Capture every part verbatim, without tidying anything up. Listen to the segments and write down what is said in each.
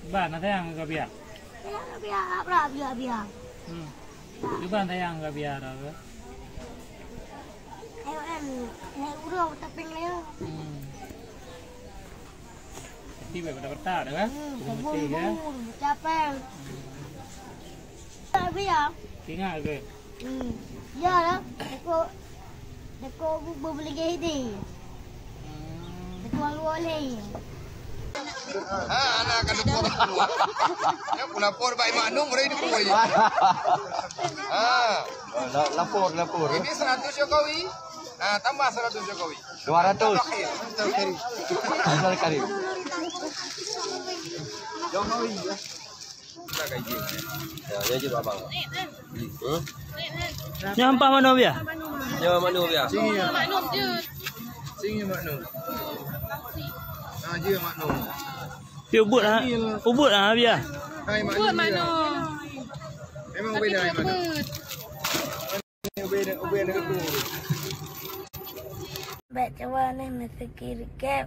Ba, na sayang keu Bia? Sayang keu Bia, apa Bia, Bia? Hmm. Di ba sayang keu Bia dah ke? Ayo em, ayo urang tapi lain. Hmm. Tapi baik pada petak dah kan? Hmm, Urang sabun bersih, ya? Bun, capek. Tak Bia. Ingat ke? Hmm. Ya lah. Deko, deko bu, bu boleh jadi. Hmm. Deko lu boleh. Ha, anak kandung gua. Ya, aku lapor Pak Imam Nung, boleh dukung aja. Ha. La-, lapor, lapor. Ini seratus Jokowi. Ha, tambah seratus Jokowi. Dua ratus. Terakhir. Abdul Karim. Jokowi, ya. Ya, ya, je, abang. Hmm? Nyoe empat manoe, Bia? Nyoe manoe, Bia. Sini, ya. Sini, manoe. Ah, je, manoe. Pi ubut, ha? Ubut, ha, Bia? Hai, manoe. Ubut, manoe. Memang beda, hai, manoe. Ubit, ubit, ubit. Bèk cawa neh, meuseukri gèp.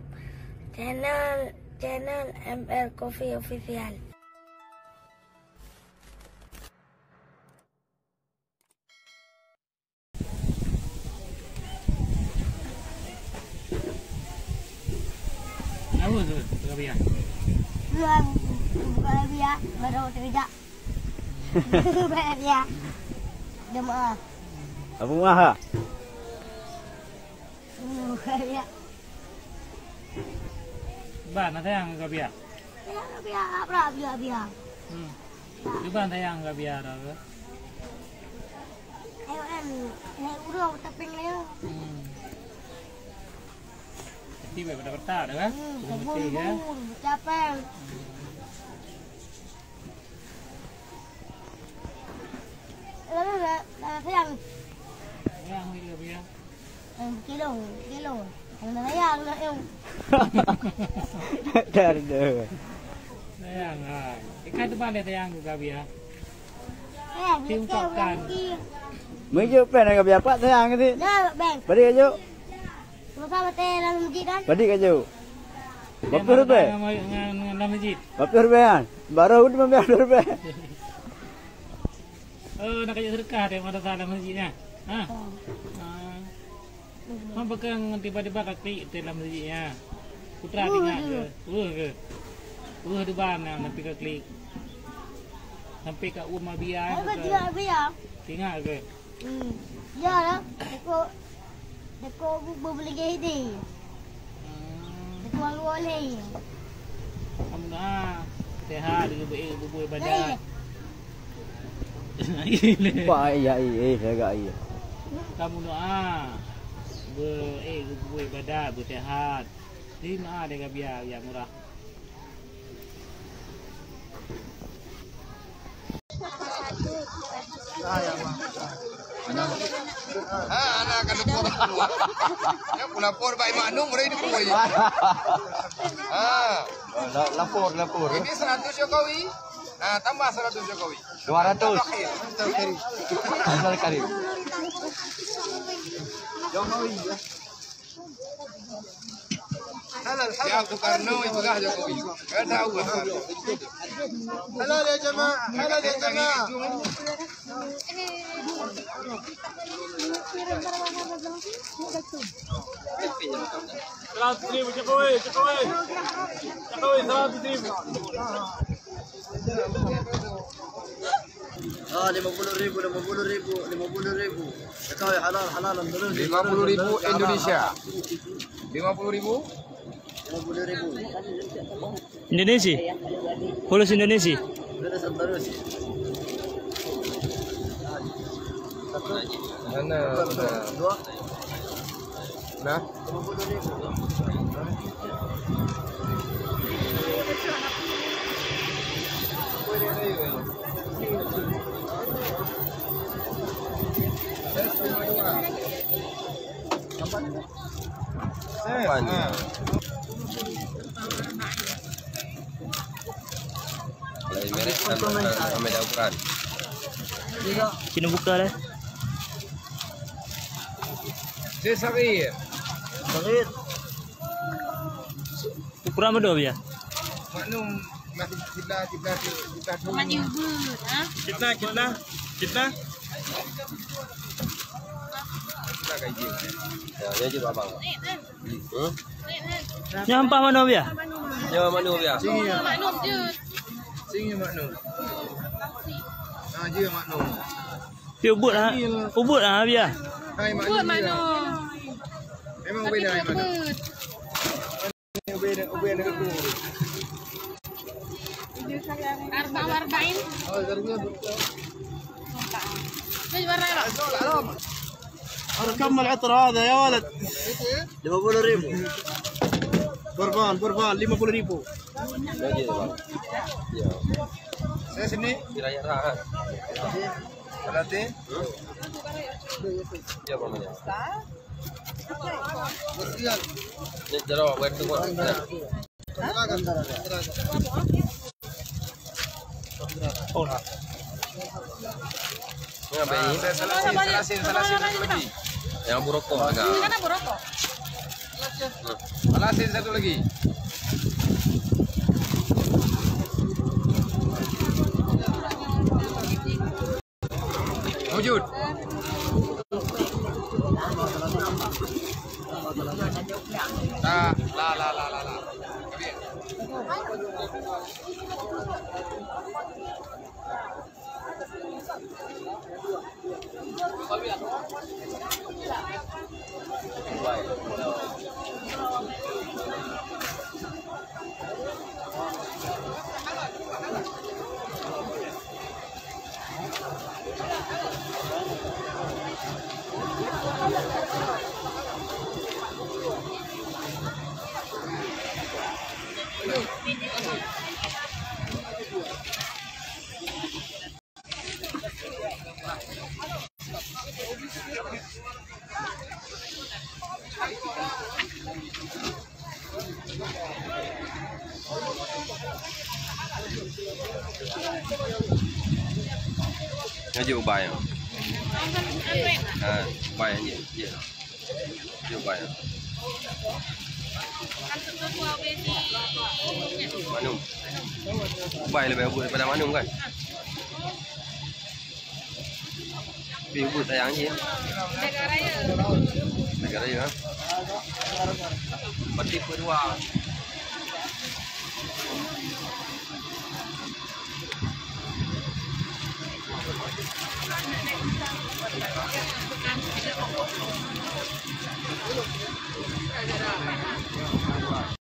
Channel, channel M L Coffee Official. Kenapa tu, Rabia? Bukan Rabia, baru terjak. Bukan Rabia. Jemaah. Abu Maha. Bukan Rabia. Ba, na sayang keu Bia? Sayang keu Bia, apa Bia, Bia? Hmm. Di ba sayang keu Bia dah ke? Ayo em, ayo urang tapi lain. Hmm. Tapi baik pada petak dah kan? Hmm, Urang sabun bersih, ya? Bun, capek. Hmm. Lalu, lalu sayang. Sayang keu Bia. Em, kilo, kilo. Em, sayang, nak, em. Dah, dah. Sayang, ha. Ikan tu pandai sayang juga, Bia. Sayang, Tim ikan, Kapten. Ikan. Meujok pen ka Bia, pat sayang tu. Dah, bang. Bari ka jok. Masa batèe lam masjid kan? Bari ka jok. Dia Bapeur madrasah rubèe? Ngan, ngan, ngan lam masjid. Bapeur rubèe kan? Baru udah mambiar rubèe. Oh, nak kajak sedekah deh madrasah lam masjid, ya? Ha? Oh. Ha. Hang peugah tiba-tiba ka klik teuh lam masjid, ya. Putra ingat ke? Weuh ke? Weuh duban nyang tapi ka klik. Sampai ka um Abia. Hai, ke? Betul, Abia. Ingat ke? Hmm. Ya lah. Deko, deko bu, bu boleh jadi. Hmm. Deko lu boleh. Kamu dah sehat, geubeuék, geubeuék badan. Baik. Ba, iya, iya, eh, lagak iya. Kamu doa. Beuék, geubeuék badan, beuseuhat. Terima deh Bia, Bia murah. Ha, anak kandung gua. Ya, aku lapor Pak Imam Nung, boleh dukung aja. Ha. La-, lapor, lapor. Ini seratus Jokowi. Ha, tambah seratus Jokowi. Dua ratus. Terakhir. Abdul Karim. Jokowi, ya. Halal, halal. Ya, Bung Karno itu lah Jokowi. Enggak tahu apa. Halal ya jemaah, halal ya jemaah. Seratus ribu Jokowi, Jokowi. Jokowi seratus ribu. Ah, lima puluh ribu, lima puluh ribu, lima puluh ribu. Jokowi halal, halal, terus. Lima puluh ribu Indonesia. Lima puluh ribu. Lima puluh ribu. Indonesia. Khusus Indonesia. Terus, terus. Mana? Dua. Nah. Lain merek kan, ramai dah ukuran. Cina buka lah. Dia sarit. Sarit. Ukuran berapa dia? Maklum, masih kita, kita, kita tu. Maju beuh, ha? Kita, kita, kita. Kita gaji. Ya, ya je, abang. Huh? Nyoe ampah manoe biah? Nyoe manoe biah. Sini ya. Maklum je. Sini maklum. Ah, je maklum. Pi ubit ha. Ubit ha biah. Hai maklum. Ubit manoe. Memang ubit dah maklum. Ubit, ubit dah. Arba wa arba'in. Oh, dari ni. Ni berapa? Ada kam al-itar hada ya walad? Lima puluh ribu. Kurban, kurban, lima puluh ribu. Lagi, Bang. Ya. Saya sini. Kira-kira, ha. Berarti? Ya, Bang, ya. Ni jeruk, bukan tu, Bang. Ya. Oh, ha. Ni apa ni? Salasin, salasin, salasin satu lagi. Yang burokok agak. Ini kan burokok. Salasin satu lagi. Wujud. Ah, la, la, la, la, la. Nyoe jeuet ubai nyoe. Ha, ubai nyoe, jeuet. Jeuet ubai nyoe. Mandum. Ubai leubeh ubeut daripada mandum kan? Pih ubeut sayang jih. Jaga raya. Jaga raya, ha? Berarti peuet dua.